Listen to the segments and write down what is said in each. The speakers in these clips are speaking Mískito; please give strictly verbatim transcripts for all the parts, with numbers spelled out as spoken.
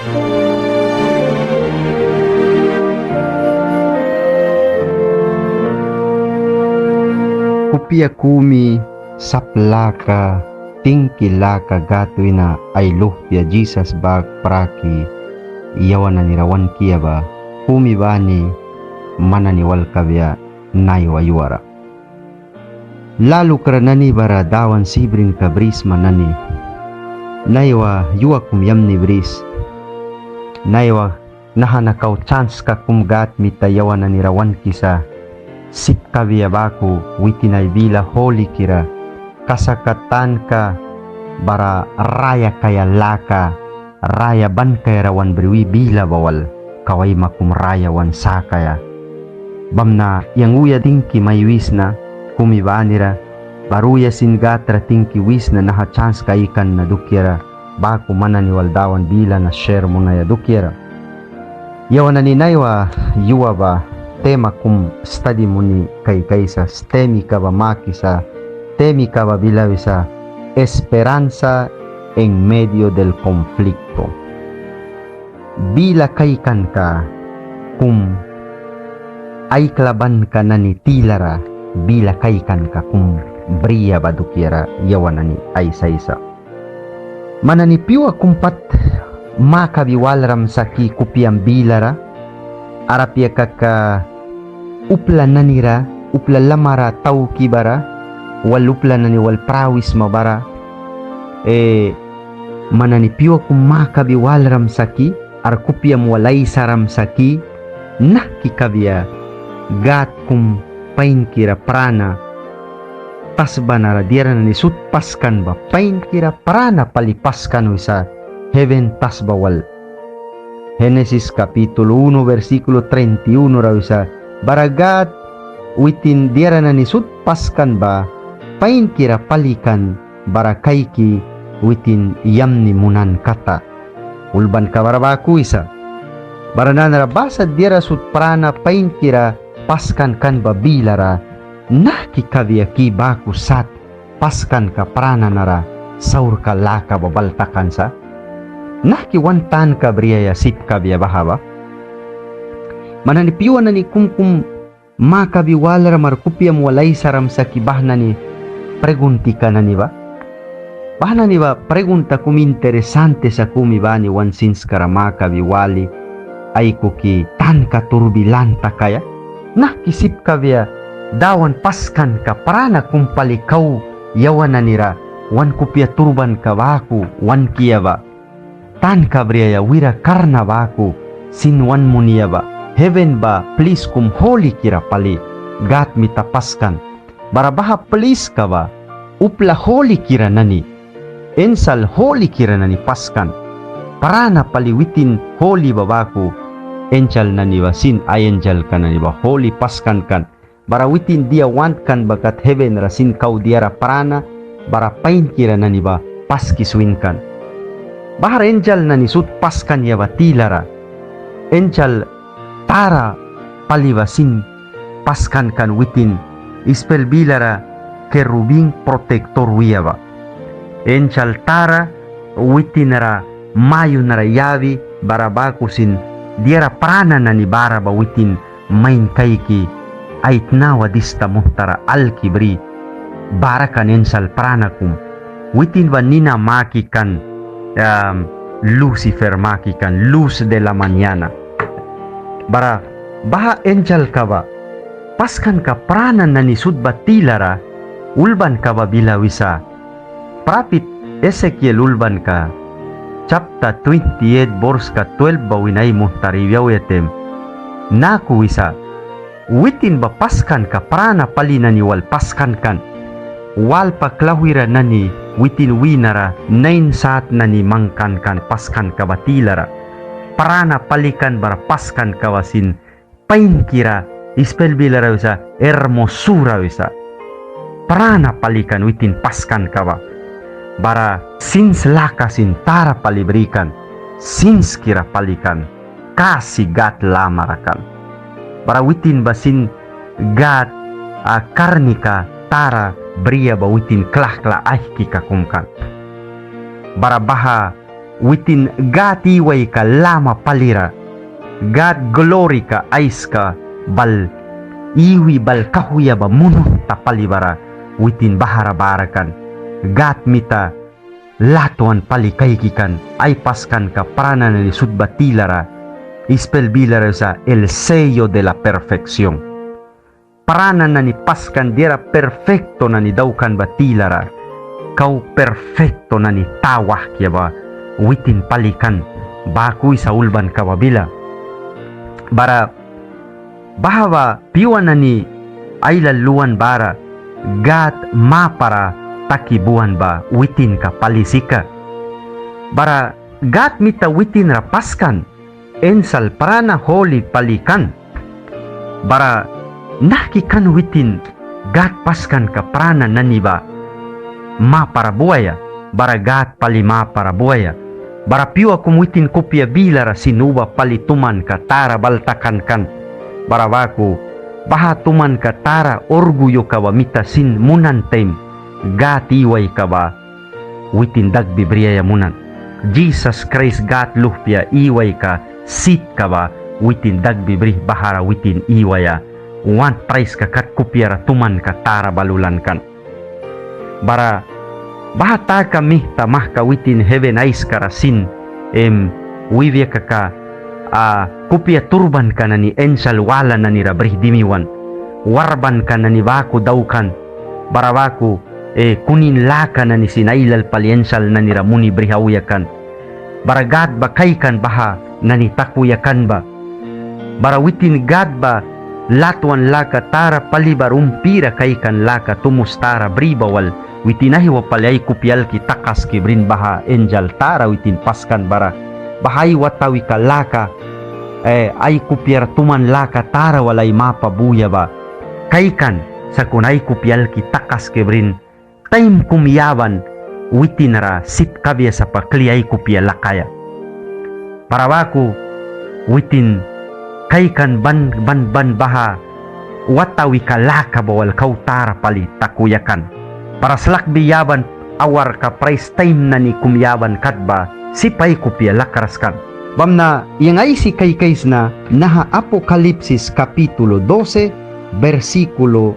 Kupia kumi sap laka, tingki laka Gâd wina ai luhpia Jisas bak praki yawan nanira wankia ba, kumi bani man nani wal kabia naiwa yuara. Lalukra nani bara Dawan sibrinka brisma nani, naiwa yua kum yamni bris. Naiwa naha na kau sanska kum Gâd mita yawan nanira wankisa, sip kabia baku witin ai bila hulikira kasak tanka bara raya kaia laka, raya ban kaia ra wan bri wi bila ba wal kau aima kum raya wan sakaia. Bamna yang uya tingki mai wisna kumi banira, bara uya sin Gâd ra tingki wisna naha sanska aikan na dukiara, baku man nani wal Dawan bila na ser munaia dukiara. Yawan nani naiwa yua ba tema kum stadi muni kaikaisa, temika ba makisa, temika ba bila wisa: Esperanza en medio del conflicto. Bila kaikanka kum aiklabanka nani tilara, bila kaikanka kum bria ba dukiara yawan nani aisaisa. Man nani pyua kum pat makabi walram sa ki kupiam bilara, ar apia kaka upla nanira, upla lamara tauki bara wal upla nani wal prawisma bara, e, man nani pyua kum makabi walram sa ki, ar kupiam wal aisaram sa ki, nahki kabia Gâd kum painkira prana tasba nara diara nani sut paskan ba painkira prana pali paskan wisa heven tasba wal. Génesis capítulo uno, versículo treinta y uno ra wisa: Bara Gâd witin diara nani sut paskan ba painkira pali kan, bara kaiki witin yamni munan kata. Ulbanka bara baku wisa: Bara nanara baha sat diara sut prana painkira paskan kan ba bilara, nahki kabia ki baku sat paskanka prana nara saurka laka ba bal takan sa? Nahki wan tanka briaia sip kabia baha ba? Man nani pyua nani kum kum makabi walram ar kupiam wal aisaram sa ki baha nani preguntika nani ba. Baha nani ba pregunta kum interesante sa kumi bani wan sinskara makabi wali aikuki tanka turbi lan takaia. Nahki sip kabia Dawan paskanka prana kum pali kau yawan nanira wan kupia turbanka baku wankia ba tanka briaia wira karna baku sin wan munaia ba, heven ba plis kum hulikira pali Gâd mita paskan. Bara baha pliska ba upla hulikira nani, insal hulikira nani paskan. Prana pali witin huli ba baku insal nani ba sin ai insalka nani ba huli paskan kan. Bara witin dia want kan ba kat heven ra sin kau diara prana bara painkira nani ba paski swin kan. Bahara insal nani sut paskan ya ba tilara, insal tara pali ba sin paskan kan witin, Ispel bilara kerubin protektor wi ba. Insal tara witin ra mayunra yabi bara baku sin diara prana nani bara ba witin main kaiki ai tnawa dista muhtara alki bri bara kan insal prana kum. Witin ba nina maki kan, am, Lucifer maki kan, luz de la mañana. Bara baha insalka ba paskanka prana nani sut ba tilara ulbanka ba bila wisa. Prapit Ezekiel ulbanka chapta twenty-eight borska twelve ba wina ai muhtara iwi auya taim naku wisa: Witin ba paskanka prana pali nani wal paskan kan. Walpa klauhwira nani witin winara nain sat nani mangkan kan paskanka ba tilara. Prana pali kan bara paskanka ba sin painkira, Ispel bilara wisa hermosura wisa. Prana pali kan witin paskanka ba. Bara sins laka sin tara pali bri kan, sinskira pali kan, kasi Gâd lamara kan. Bara witin ba sin Gâd, a, karnika tara bria ba witin klahkla aihkika kum kan. Bara baha witin Gâd iwaika lama palira, Gâd glorika aiska bal iwi bal kauhwia ba munhta pali bara witin bahara bara kan. Gâd mita latwan pali kaiki kan, ai paskanka prana nani sut ba tilara, ispel bilara sa el sello de la perfección. Prana nani paskan diara perfecto nani daukan ba tilara, kau perfecto nani ta wahkia ba witin pali kan, baku wisa ulbanka ba bila. Bara baha ba pyua nani ailal luan bara Gâd mapara taki buan ba witinka pali sika. Bara Gâd mita witin ra paskan, insal prana holi pali kan. Bara nahki kan witin Gâd paskanka prana nani ba mapara buaia, bara Gâd pali mapara buaia. Bara pyua kum witin kupia bilara sin uba pali tumanka tara bal takan kan. Bara baku, baha tumanka tara orgulloka ba mita sin munan taim, Gâd iwaika ba witin dakbi briaia munan. Jisas Kraist Gâd luhpia iwaika sitka ba witin dakbi brih bahara witin iwaia want praiska kat kupiara tumanka tara bal ulan kan. Bara baha taka mihta mahka witin heven aiskara sin, em, wibia kaka, a, kupia turbanka nani insal wala nanira brih dimi wan. Warbanka nani baku daukan, bara baku, e, kunin laka nani sin ailal pali insal nanira muni brih auya kan. Bara Gâd ba kaikan baha nani takuya kan ba. Bara witin Gâd ba latwan laka tara pali bara umpira kaikan laka tumus tara bri ba wal witin aihwa pali ai kupia alki takaski brin baha insal tara witin paskan bara. Baha ai watawika laka, e, ai kupiara tuman laka tara wal ai mapa buya ba kaikan, sakuna ai kupia alki takaski brin taim kum yaban witinra sit kabia sapa kli ai kupia lakaia. Bara baku witin kaikan ban ban ban baha watawika laka ba wal kau tara pali takuya kan. Bara slakbi yaban awarka prais taim nani kum yaban kat ba sip ai kupia lakras kan. Bamna yang aisi kaikaisna naha Apocalipsis capítulo doce, versículo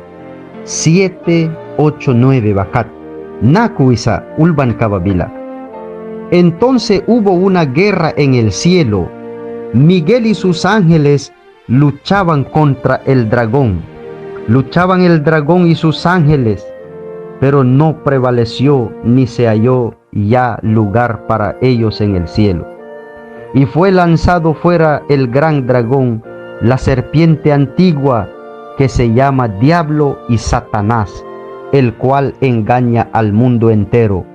siete, ocho, nueve ba kat. Naku wisa ulbanka ba bila. Entonces hubo una guerra en el cielo. Miguel y sus ángeles luchaban contra el dragón. Luchaban el dragón y sus ángeles, pero no prevaleció ni se halló ya lugar para ellos en el cielo. Y fue lanzado fuera el gran dragón, la serpiente antigua, que se llama Diablo y Satanás, el cual engaña al mundo entero.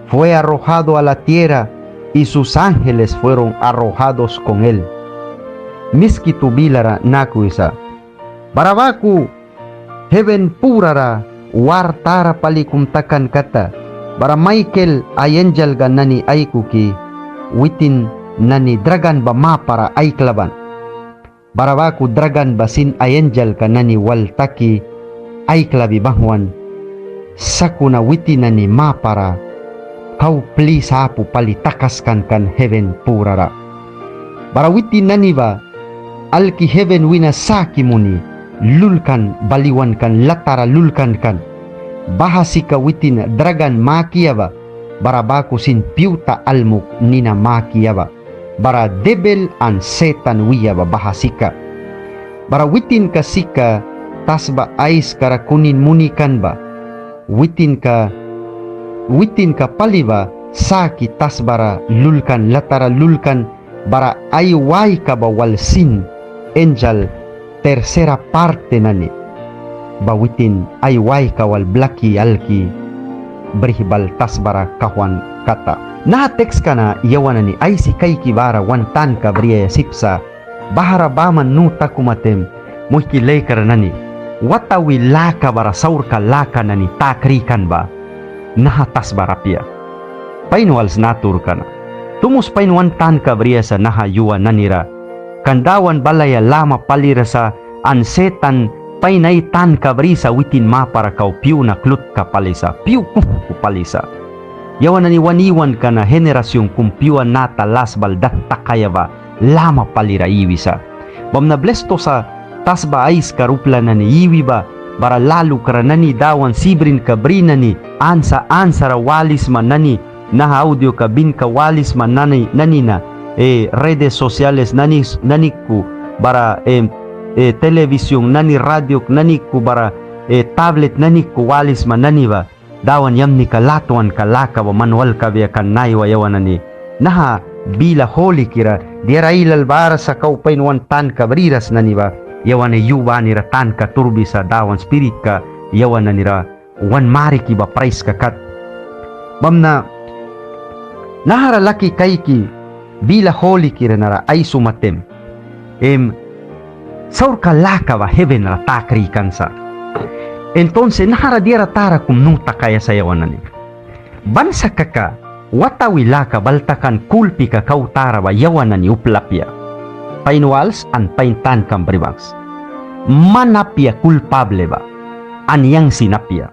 Fue arrojado a la tierra, y sus ángeles fueron arrojados con él. Miskitu bilara naku wisa. Bara baku heven purara war tara pali kum takan kata, bara Maikel ai insalka nani aikuki witin nani dragan ba mapara aiklaban. Bara baku dragan ba sin ai insalka nani wal taki aiklabi banghwan, sakuna witin nani mapara kau plis apu pali takaskan kan heven purara. Bara witin nani ba alki heven wina saki muni lulkan bal iwan kan, latara lulkan kan. Baha sika witin dragan makia ba, bara baku sin piuta almuk nina makia ba, bara debil an Setan wia ba baha sika. Bara witinka sika tasba aiskara kunin muni kan ba. Witinka, witinka pali ba saki tasbara lulkan, latara lulkan, bara ai waika ba wal sin insal tercera parte nani ba witin ai waika wal blaki alki brih bal tasbara kauhwan kata. Naha tekska na yawan nani aisi kaiki bara wan tanka briaia sip sa. Bahara baman nu takuma taim, muihki laikra nani, watawi laka bara saurka laka nani ta krikan ba naha tasbara apia. Pain wals naturka na. Tumus pain wan tanka briaia sa naha yua nanira. Kan Dawan balaia lama palira sa, an Setan pain ai tanka brisa witin mapara kau pyu na klutka pali sa, pyu kuhku pali sa. Yawan nani wan iwanka na generación kum pyua nata las bal dak takaia ba lama palira iwisa. Bamna blesto sa tasba aiskara upla nani iwi ba, bara lalukra nani, Dawan sibrinka bri nani, ansa ansara walisma nani, naha audioka binka walisma nani, nani na, eh, redes sociales nani, nani ku, bara, eh, eh, televisión nani, radio nani ku, bara, eh, tablet nani ku walisma nani ba, Dawan yamnika latwanka laka ba man wal kabia kan naiwa yawan nani. Naha bila hulikira diara ailal bara sa kau pain wan tanka briras nani ba, yawan nani yu banira tanka turbisa Dawan spiritka yawan nanira wan mariki ba praiska kat. Bamna nahara laki kaiki bila hulikira nara aisuma taim, em, saurka laka ba heven ra ta krikan sa. Entonces nahara diara tara kum nu takaia sa yawan nani. Ban sa kaka watawi laka bal takan kulpika kau tara ba yawan nani upla apia. Pain wals an pain tankam bribaks. Man apia culpable ba, an yang sin apia.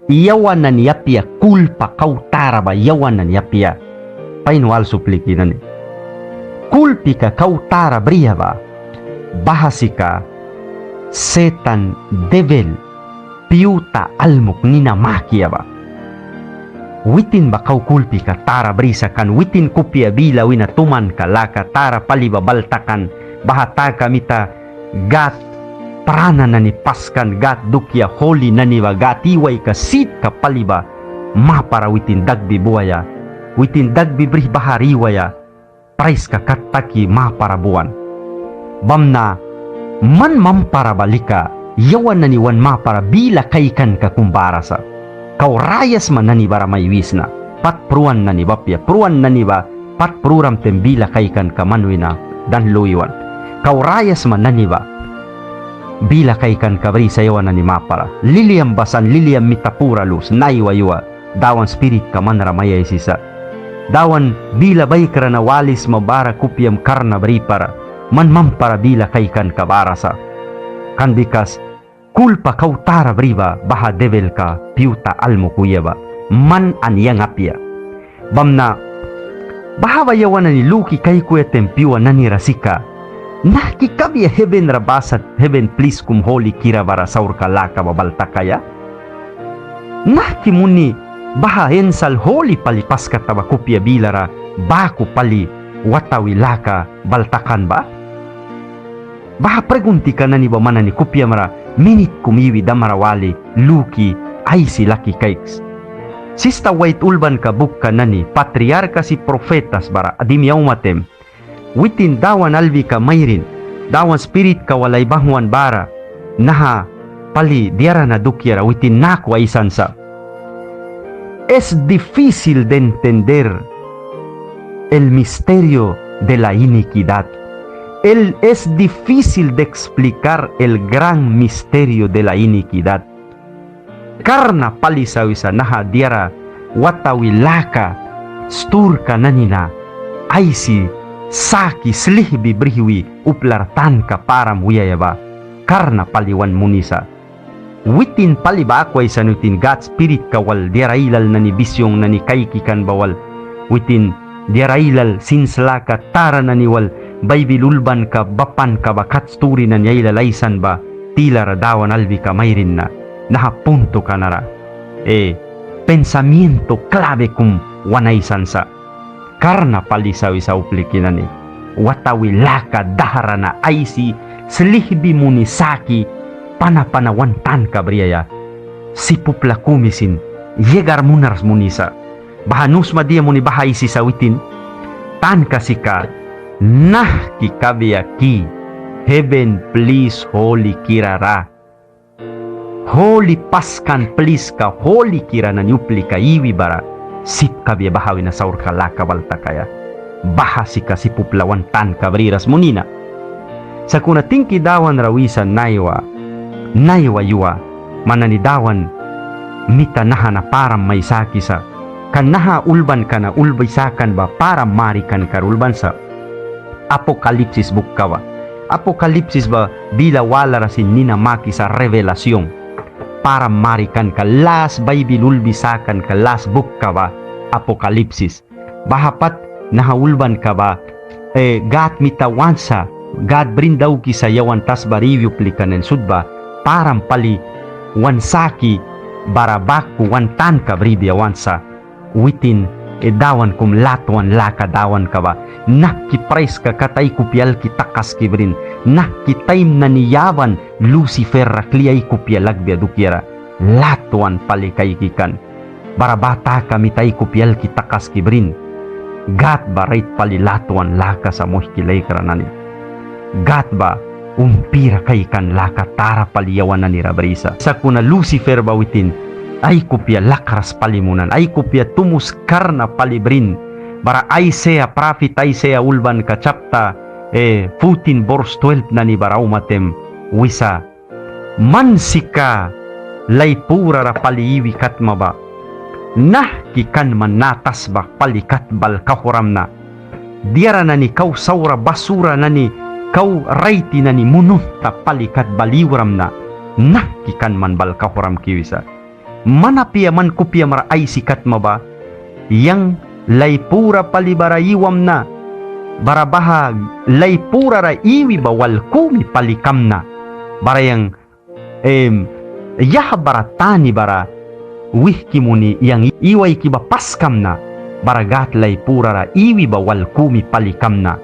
Yawan nani apia kulpa kau tara ba, yawan nani apia. Pain wals upliki nani. Kulpika kau tara bria ba, baha sika Setan debil piuta almuk nina makia ba. Witin ba kau kulpika tara brisa kan, witin kupia bila wina tumanka laka tara pali ba bal takan, baha taka mita Gâd prana nani paskan, Gâd dukia huli nani ba, Gâd iwaika sitka pali ba mapara witin dakbi buaia, witin dakbi brih bahara iwaia, praiska kat taki mapara buan. Bamna man mampara ba lika yawan nani wan mapara bila kaikanka kum bara sa. Kau rayasma nani bara mai wisna. Pat pruan nani ba apia, pruan nani ba pat pruram taim bila kaikanka man wina dan luiwan. Kau rayasma nani ba bila kaikanka brisa yawan nani mapara. Liliam bas an liliam mita pura lus, naiwa yua Dawan spiritka manra mai aisisa. Dawan bila baikra na walisma bara kupiam karna bripara. Man mampara bila kaikanka bara sa. Kan bikas kulpa kau tara bri ba baha debilka piuta almuk wia ba, man an yang apia. Bamna baha ba yawan nani luki kaikuya taim pyua nanira sika, nahki kabia heven ra ba sat, heven plis kum hulikira bara saurka laka ba bal takaia? Nahki muni baha insal huli pali paskata ba kupia bilara baku pali watawi laka bal takan ba? Baha preguntika nani ba man nani kupiamra minit kum iwi damra wali luki aisi laki kaiks. Sista White ulbanka bukka nani Patriarcas y Profetas bara dimi auma taim, witin Dawan albika mairin, Dawan spiritka wal ai banghwan bara naha pali diara na dukiara witin naku aisan sa. Es difícil de entender el misterio de la iniquidad. El, es difícil de explicar el gran misterio de la iniquidad. Karna pali sa wisa naha diara watawi laka sturka nani na aisi saki slihbi brihwi uplara tanka param wiaia ba karna pali wan munisa. Witin pali baku aisan, witin Gâd spiritka wal diara ailal nani, visión nani kaiki kan ba wal, witin diara ailal sins laka tara nani wal, Baibil ulbanka bapanka ba kat sturi nani ailal aisan ba tilara Dawan albika mairin na. Naha puntoka nara, eh, pensamiento clave kum wan aisan sa. Karna pali sa wisa upliki nani. Watawi laka dahra na aisi slihbi muni saki pana pana wan tanka briaia. Sip upla kumi sin llegar munras munisa. Baha nusma dia muni baha aisisa witin? Tanka sika, nahki kabia ki heben plis hulikira ra. Huli paskan pliska hulikira nani uplika iwi bara sip kabia baha wina saurka laka bal takaia. Baha sika sip upla wan tanka briras munina. Sakuna tingki Dawan ra wisa naiwa, naiwa yua man nani Dawan mita naha na param mai sakisa. Kan naha ulbanka na ulbi sakan ba param marikanka ra ulban sa. Apocalipsis bukka ba. Apocalipsis ba bila walara sin nina makisa revelación. Param marikanka, las Baibil ulbi sakanka las bukka ba Apokalipsis. Baha pat naha ulbanka ba, eh, Gâd mita want sa, Gâd brin daukisa yawan tasbara iwi uplika nani sut ba, param pali wan saki bara baku wan tanka bribia want sa. Witin, eh, Dawan kum latwan laka Dawanka ba, nahki praiska kat ai kupia alki takaski brin, nahki taim nani yaban Lucifer ra kli ai kupia lakbia dukiara latwan pali kaiki kan. Bara baha taka mita ai kupia alki takaski brin. Gâd ba rait pali latwan laka sa, muihki laikra nani. Gâd ba umpira kaikan laka tara pali yawan nanira brisa. Sakuna Lucifer ba witin ai kupia lakras pali munan, ai kupia tumus karna pali brin. Bara Aisaya, prapit Aisaya ulbanka chapta, eh, fourteen, bors twelve nani bara auma taim wisa: Man sika lai purara pali iwi katma ba, nahki kan man naha tasba pali kat bal kauhwramna? Diara nani kau saura, basura nani kau raiti nani munuhta pali kat bal iwramna, nahki kan man bal kauhwramki wisa. Man apia man kupiamra aisi katma ba, yang lai pura pali bara iwamna, bara baha lai purara iwi ba wal kumi pali kamna, bara yang, em, yahbara tani bara wihki muni yang iwaiki ba paskamna, bara Gâd lai purara iwi ba wal kumi pali kamna.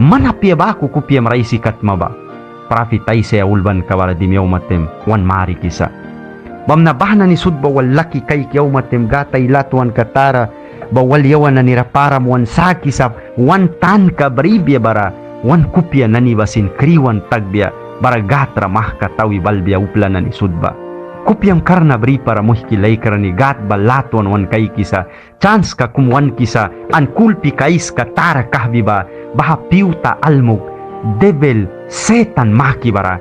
Man apia baku kupiamra aisi katma ba. Prapit Aisaya ulbanka bara dimi auma taim wan marikisa. Bamna baha nani sut ba wal laki kaiki auma taim Gâd ai latwanka tara ba wal yawan nanira param wan sakisa, wan tanka bribia bara wan kupia nani ba sin kriwan takbia, bara Gâd ra mahka tawi balbia upla nani sut ba. Kupiam karna bripara, muihki laikra nani, Gâd ba latwan wan kaikisa. Chanska kum wankisa, an kulpika aiska tara kahbi ba, baha piuta almuk debil Setan maki bara,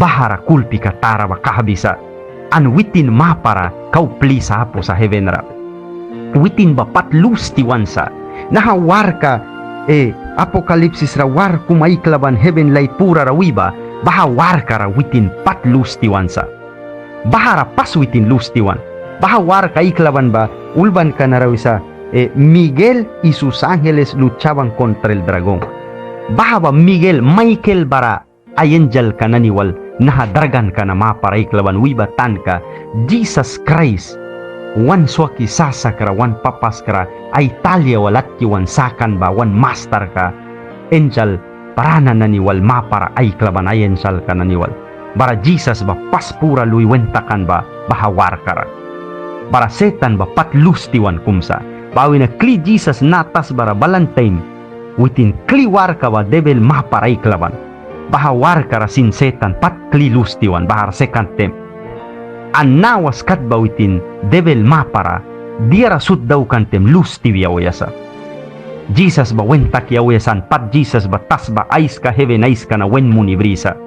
bahara kulpika tara ba kahbisa. An witin mapara kau plisa apu sa hebenra. Witin ba pat lus tiwan sa. Naha warka, eh, Apokalipsisra war kum aiklaban heben lai purara wi ba, baha warkara witin pat lus tiwan sa. Bahara pas witin lus tiwan. Baha warka aiklaban ba ulbanka nara wisa, eh, Miguel y sus ángeles luchaban contra el dragón. Baha ba Miguel, Maikel bara ai insalka nani wal naha draganka na mapara aiklaban wi ba tanka, Jisas Kraist wan swaki sasakra, wan papaskra ai talia wal atki wan sakan ba, wan mastarka, insal prana nani wal mapara aiklaban, ai insalka nani wal. Bara Jisas ba pas pura lui win takan ba baha warkara. Bara Setan ba pat lus tiwan kum sa. Baha wina kli Jisas naha tasbara balan taim, witin kli warka ba debil mapara aiklaban. Baha warkara sin Setan pat kli lus tiwan, bahara sekand taim. An nawas kat ba witin debil mapara diara sut daukan taim lus tiwi auya sa. Jisas ba win taki auya sa, an pat Jisas ba tasba aiska, heben aiska na win muni brisa.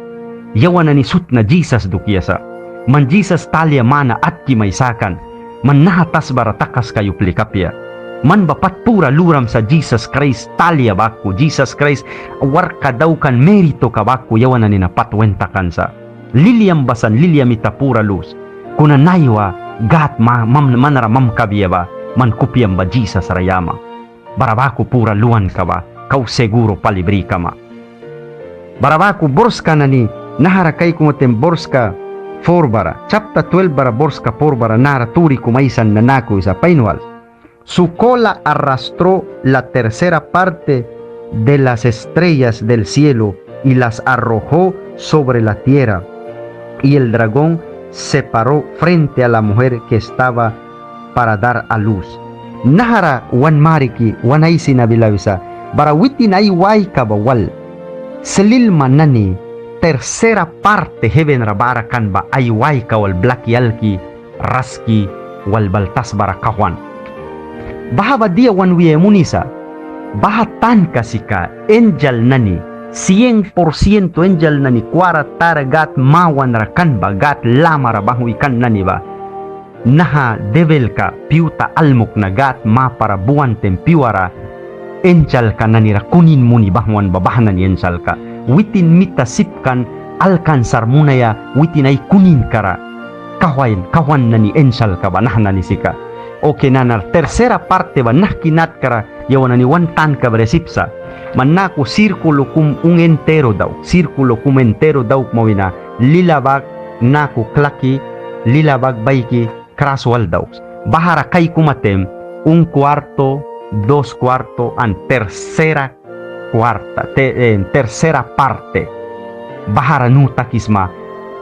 Yawan nani sut na Jisas dukia sa. Man Jisas talia mana atki mai sakan. Man naha tasbara takaskaia uplika apia. Man ba pat pura luram sa Jisas Kraist talia baku, Jisas Kraist warka daukan meritoka baku yawan nani na pat win takan sa. Liliam ba sa, an lilia mita pura lus. Kuna naiwa Gâd ma-, mam-, manra mamkabia ba, man kupiam ba Jisas ra yama. Bara baku pura luanka ba kau seguro pali bri kama. Bara baku borska nani nahara kaikuma taim, borska four bara, chapter twelve bara borska four bara nara turi kum aisan na naku wisa: Pain wal. Su cola arrastró la tercera parte de las estrellas del cielo y las arrojó sobre la tierra, y el dragón se paró frente a la mujer que estaba para dar a luz. Nahara wan mariki, wan aisi na bila wisa, bara witin ai waika ba wal slilma nani tercera parte hebenra bara kan ba ai waika wal blaki alki raski wal bal tasbara kauhwan. Baha ba dia wan wiaia munisa? Baha tanka sika insal nani, cien por ciento insal nani kwara tara Gâd mawanra kan ba, Gâd lamara banghwi kan nani ba. Naha debilka, piuta almuk na Gâd mapara buan taim pyuara insalka nanira kunin muni banghwan ba, baha nani insalka. Witin mita sip kan alcanzar munaia witin ai kuninkara kauhwan, kauhwan nani insalka ba naha nani sika. Ok, nanara tercera parte ba nahki natkara yawan nani wan tanka briaia sip sa. Man naku círculo kum un entero dauk, círculo kum entero daukma wina lila bak naku klaki, lila bak baiki kras wal dauks. Bahara kaikuma taim un cuarto, dos cuarto an tercera cuarta, te-, eh, tercera parte. Bahara nu takisma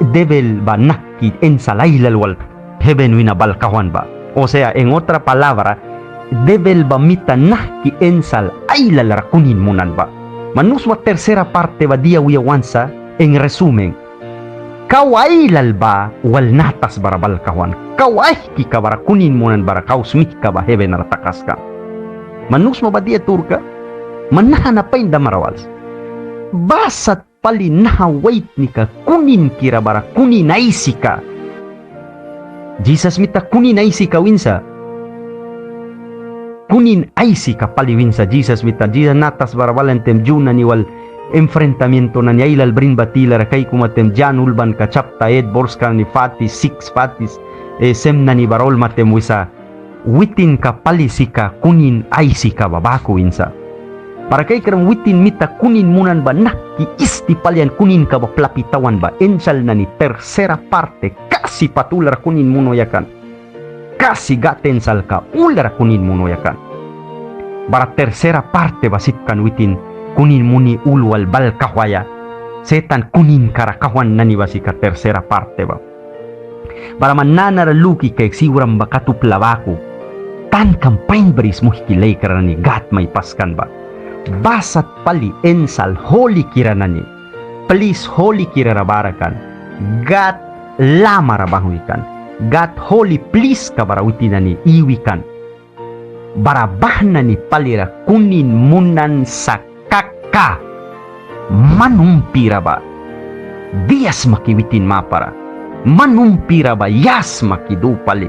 debil ba nahki insal ailal wal heven wina bal kauhwan ba. O sea, en otra palabra, debil ba mita nahki insal ailal ra kunin munan ba. Man nu sma tercera parte ba dia wiaia want sa, en resumen. Kau ailal ba wal naha tasbara bal kauhwan. Kau aihkika bara kunin munan bara kau smihka ba heven ra takaska. Man nu sma ba dia turka, man naha na pain damra wals. Ba sat pali naha waitnika kuninkira bara kunin aisika. Jisas mita kunin aisika win sa. Kunin aisika pali win sa Jisas mita. Jisas naha tasbara balan taim Ju nani wal enfrentamiento nani ailal brin ba tilara kaikuma taim Jan ulbanka chapta eight, borska nani forty six, forty, eh, seven nani bara ulma taim wisa, witinka pali sika kunin aisika ba baku win sa. Bara kaikram witin mita kunin munan ba nahki isti pali an kuninka ba plapi tawan ba, insal nani tercera parte, kasi pat ul ra kunin munaia kan. Kasi Gâd insalka ul ra kunin munaia kan. Bara tercera parte ba sip kan witin kunin muni ul wal bal kauhwaia. Setan kuninkara kauhwan nani ba sika tercera parte ba. Bara man nanara luki kaia siwram ba kat upla baku. Tankam pain bris muihki laikra nani Gâd mai paskan ba. Ba sat pali insal hulikira nani. Plis hulikira ra bara kan. Gâd lamara banghwi kan. Gâd huli pliska bara witin nani iwi kan. Bara baha nani palira kunin munan sa kaka. Man umpira ba. Dia sma ki witin mapara. Man umpira ba ya sma ki du pali.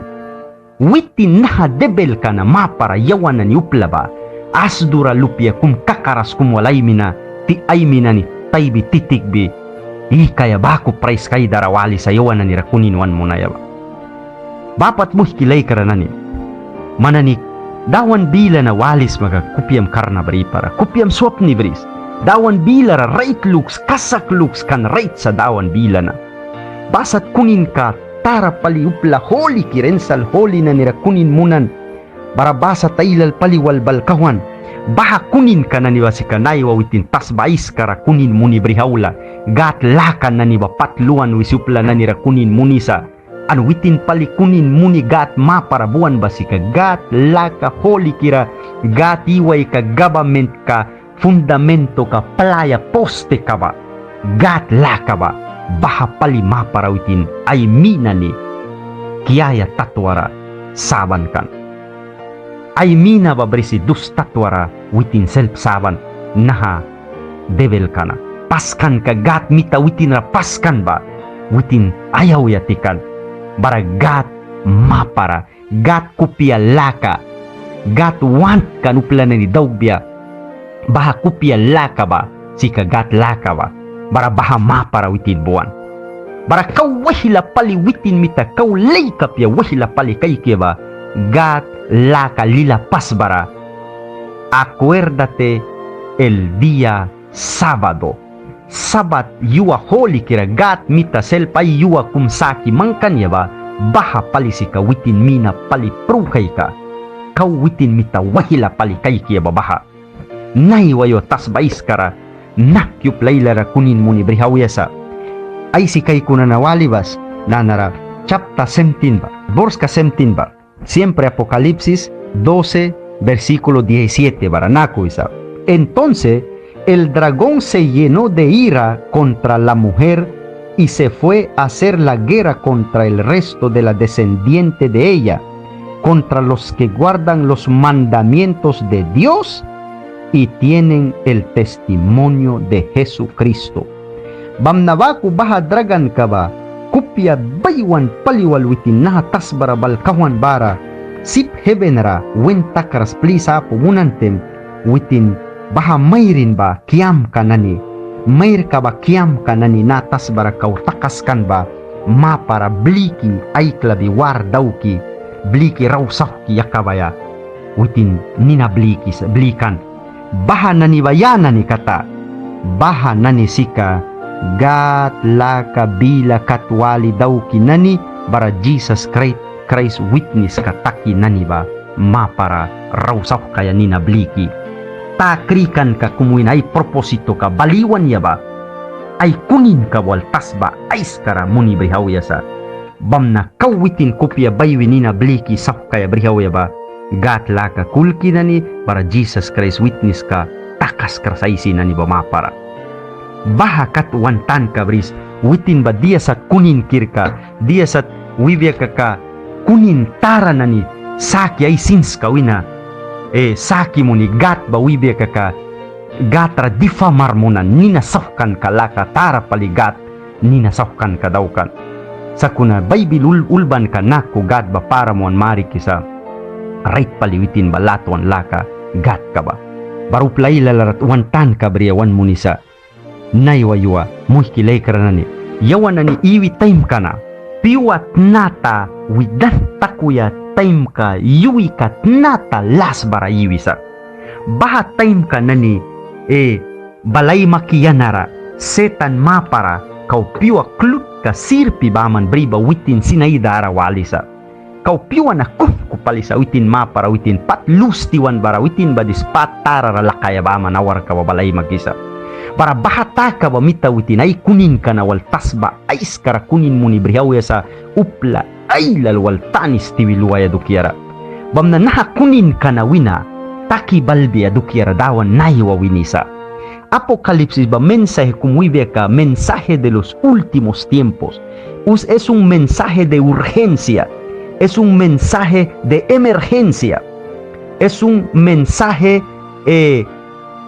Witin naha debilka na mapara yawan nani upla ba. Asdura lupia kum kakaras kum wal ai mina, ti ai mina ni taibi titikbi. Ikaia baku praiska ai dara walisa yawan nanira kunin wan munaia ba. Ba pat muihki laikra nani. Man nani Dawan bila na walisma kaka kupiam karna bripara, kupiam swapni bris. Dawan bilara rait luks, kasak luks kan rait sa Dawan bila na. Ba sat kuninka tara pali upla hulikira insal huli nanira kunin munan. Bara ba sat ailal pali wal bal kauhwan. Baha kuninka nani ba sika naiwa witin tasba aiskara kunin muni brih aula. Gâd laka nani ba pat luan wisi upla nanira kunin munisa. An witin pali kunin muni Gâd mapara buan ba sika Gâd laka hulikira, Gâd iwaika, gabamentka, fundamentoka, playa posteka ba, Gâd laka ba, baha pali mapara witin ai mina ni kiaia tatwara saban kan. Ai mina ba brisi dus tatwara witin selp saban naha debilka na. Paskanka Gâd mita witin ra paskan ba witin ai auya tikan. Bara Gâd mapara Gâd kupia laka. Gâd want kan upla nani daukbia. Baha kupia laka ba sika Gâd laka ba. Bara baha mapara witin buan. Bara kau waihla pali witin mita kau laik apia waihla pali kaiki ba. Gâd laka lila pas bara. Acuérdate el día sábado. Sabat yua hulikira Gâd mita selp ai yua kum saki mangkan ya ba, baha pali sika witin mina pali prukaika. Kau witin mita waihla pali kaiki ya ba baha. Naiwa yua tasba aiskara nahki upla ailara kunin muni brih auya sa. Aisi kaikuna na wali bas, nanara chapta seventeen ba, borska seventeen ba. Siempre Apocalipsis doce, versículo diecisiete, bara naku wisa. Entonces el dragón se llenó de ira contra la mujer y se fue a hacer la guerra contra el resto de la descendiente de ella, contra los que guardan los mandamientos de Dios y tienen el testimonio de Jesucristo. Bamna baku baha draganka ba kupia baiwan pali wal witin naha tasbara bal kauhwan bara sip heven ra win takras plis apu munan taim witin baha mairin ba kiamka nani, mairka ba kiamka nani naha tasbara kau takaskan ba mapara bliki aiklabi war dauki bliki rau sauhki yakabaia witin nina bliki sa, blikan. Baha nani ba ya nani kata? Baha nani sika Gâd laka bila kat wali dauki nani bara Jisas Kraist, Kraist witniska taki nani ba mapara rau sauhkaia nina bliki. Ta krikanka kum wina ai propósitoka bal iwan ya ba, ai kuninka ba wal tasba aiskara muni brih auya sa. Bamna kau witin kupia baiwi nina bliki sauhkaia brih auya ba, Gâd laka kulki nani bara Jisas Kraist witniska takaskras aisi nani ba mapara. Baha kat wan tanka bris, witin ba dia sat kuninkirka, dia sat wibia kaka kunin tara nani saki ai sinska wina, e, saki muni Gâd ba wibia kaka Gâd ra difamar munan nina sauhkanka laka tara pali Gâd nina sauhkanka daukan. Sakuna Baibil ul-, ulbanka naku Gâd ba param wan marikisa rait pali witin ba latwan laka Gâdka ba. Bara upla ailal ra wan tanka bria wan munisa. Naiwa yua, muihki laikra nani, yawan nani iwi taimka na, pyua tnata wi dan takuya taimka yuika tnata las bara iwisa. Baha taimka nani, e, bal aimaki yanara, Setan mapara kau pyua klutka sirpi baman bri ba witin sin ai dara walisa. Kau pyua na kuhku pali sa witin mapara witin pat lus tiwan bara witin ba dis pat tara ra lakaia baman awarka ba bal aimakisa. Bara baha taka ba mita witin ai kuninka na wal tasba aiskara kunin muni brih auya sa, upla ailal wal tanis tiwi luaia dukiara. Bamna naha kuninka na wina taki balbia dukiara Dawan naiwa winisa. Apocalipsis ba mensaje kum wibia ka mensaje de los últimos tiempos. Us-, es un mensaje de urgencia, es un mensaje de emergencia, es un mensaje, eh,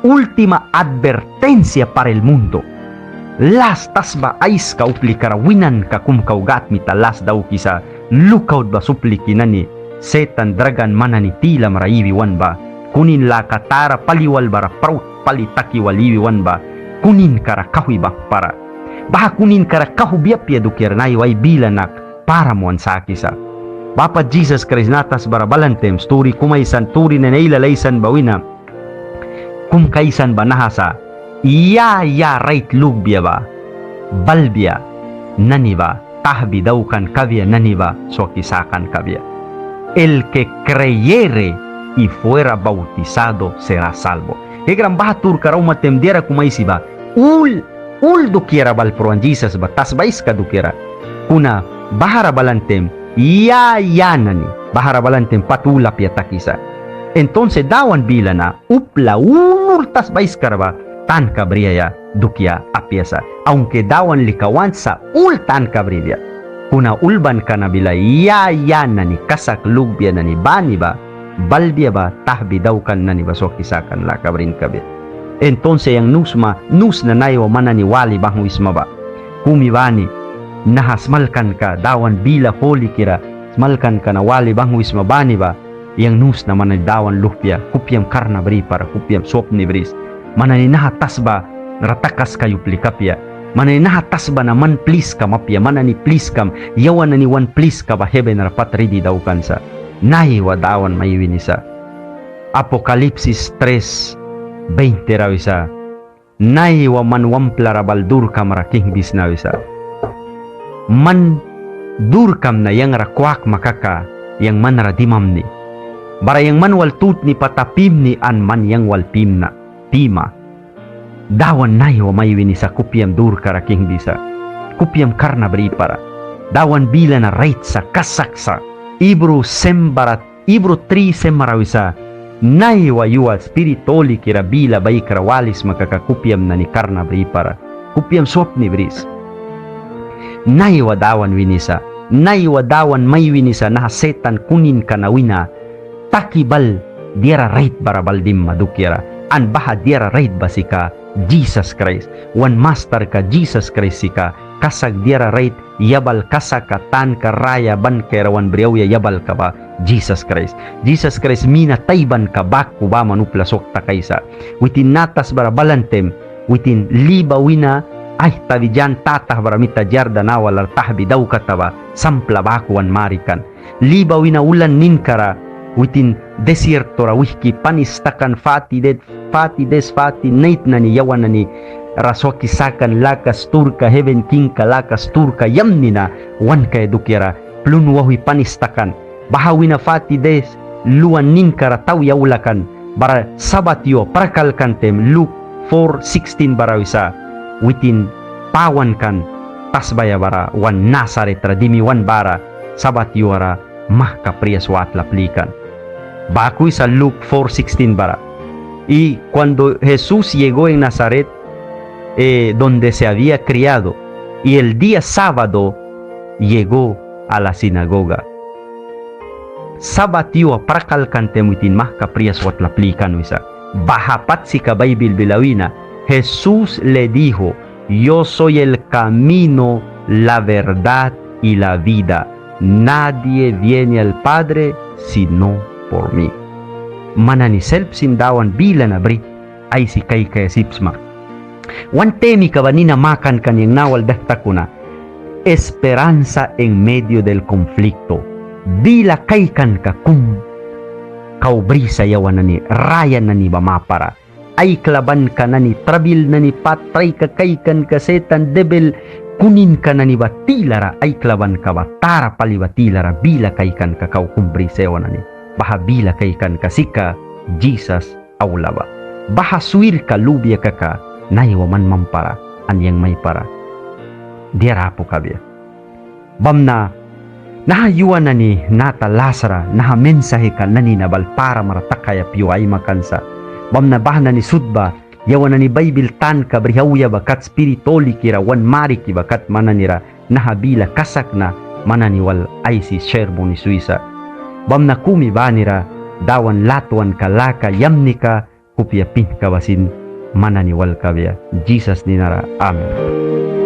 última advertencia para el mundo. Las tasba aiska uplika ra winanka kum kau Gâd mita las daukisa, lukaut bas upliki nani, Setan dragan man nani tilamra iwi wan ba, kunin laka tara pali wal bara praut pali taki wal iwi wan ba, kuninka ra kauhwi banghwpara. Baha kuninka ra kauhbia apia dukiara naiwa ai bila na param wan sakisa. Ba pat Jisas Kraist naha tasba ra balan taim sturi kum aisan, sturi nani ailal aisan ba wina, kum aisan ba naha sa, ya ya rait lukbia ba balbia nani ba, tahbi daukan kabia nani ba swaki sakan kabia. El que creyere y fuera bautizado será salvo. Kikram baha sturka ra auma taim diara kum aisi ba, ul, ul dukiara bal pruan Jisas ba, tasba aiska dukiara. Kuna bahara balan taim ya ya nani, bahara balan taim pat ul apia takisa. Entonces Dawan bila na upla ul ul tasba aiskara ba tanka briaia dukia apia sa. Aunque Dawan lika want sa ul tanka briaia. Kuna ulbanka na bila ya ya nani kasak lukbia nani bani ba, balbia ba, tahbi daukan nani ba swaki sakan laka brin kabia. Entonces yang nusma, nusna naiwa man nani wali banghwisma ba, kumi bani naha smalkanka, Dawan bila hulikira smalkanka na wali banghwisma bani ba, yang nusna man nani Dawan luhpia, kupiam karna bripara, kupiam swapni bris. Man nani naha tasba ra takaskaia uplika apia. Man nani naha tasba na man pliskam apia, man nani pliskam, yawan nani wan pliska ba heben ra pat ridi daukan sa. Naiwa Dawan mai winisa. Apocalipsis tres veinte ra wisa, naiwa man wamplara bal durkam ra kingbisna wisa. Man durkam na yang ra kwakma kaka, yang man ra dimamni. Bara yang man wal tutni pata pimni an man yang wal pimna, pima. Dawan naiwa mai winisa kupiam durka ra kingbisa. Kupiam karna bripara. Dawan bila na rait sa, kasak sa. Hibru sem bara Hibru tri sem ra wisa, naiwa yua Spirit Hulikira bila baikra walisma kaka kupiam nani karna bripara, kupiam swapni bris. Naiwa Dawan winisa, naiwa Dawan mai winisa naha Setan kuninka na wina taki bal diara rait bara bal dimma dukiara. An baha diara rait ba sika Jisas Kraist. Wan Mastarka Jisas Kraist sika kasak diara rait, yabal kasakka, tanka, raya, ban kaiara wan bri auya yabalka ba Jisas Kraist. Jisas Kraist mina taibanka baku baman upla swak takaisa. Witin naha tasbara balan taim, witin li ba wina aihtabi Jan tatahbra mita Jardan awalara tahbi daukata ba sampla baku wan marikan. Li ba wina ulan ninkara witin desierto ra wihki panis takan, fati de, fati des, fati nait nani yawan nani ra swaki sakan, laka sturka, heven kingka laka sturka yamni na wan kaia dukiara plun wauhwi panis takan. Baha wina fati des luan ninkara tawi aula kan, bara Sabat yua prakal kan taim Luk four sixteen bara wisa, witin pawan kan tasbaia bara wan Nasaret ra dimi wan bara Sabat yuara mahka prias watla plikan. Baku wisa Luk four sixteen bara: Y cuando Jesús llegó en Nazaret, eh, donde se había criado, y el día sábado llegó a la sinagoga. Sabat yua prakal kan taim witin mahka prias watla plikan wisa. Baha pat sika Baibil bila wina: Jesús le dijo: Yo soy el camino, la verdad y la vida. Nadie viene al Padre sino por mí. Man nani selp sin Dawan bila na bri aisi kaikaia sip sma. Wan temika ba nina makanka ni yang nawal dahtakuna: Esperanza en medio del conflicto. Bila kaikanka kum kau brisa yawan nani raya nani ba mapara. Aiklabanka nani, trabil nani, pat traika kaikanka, setan debil kuninka nani ba tilara, aiklabanka ba tara pali ba tilara bila kaikanka kau kum brisa yawan nani. Baha bila kaikanka sika Jisas aula ba. Baha swirka lubia kaka naiwa man mampara an yang maipara diara apu kabia. Bamna naha yua nani nata lasra naha mensajeka nani na bal paramra takaia pyua aimakan sa. Bamna baha nani sut ba yawan nani Baibil tanka brih auya ba kat, spirit holikira wan mariki ba kat man nanira naha bila kasak na man nani wal aisi share muni swisa. Bamna kumi banira Dawan latwanka laka yamnika kupia pihnka ba sin man nani wal kabia. Jisas ninara. Amen.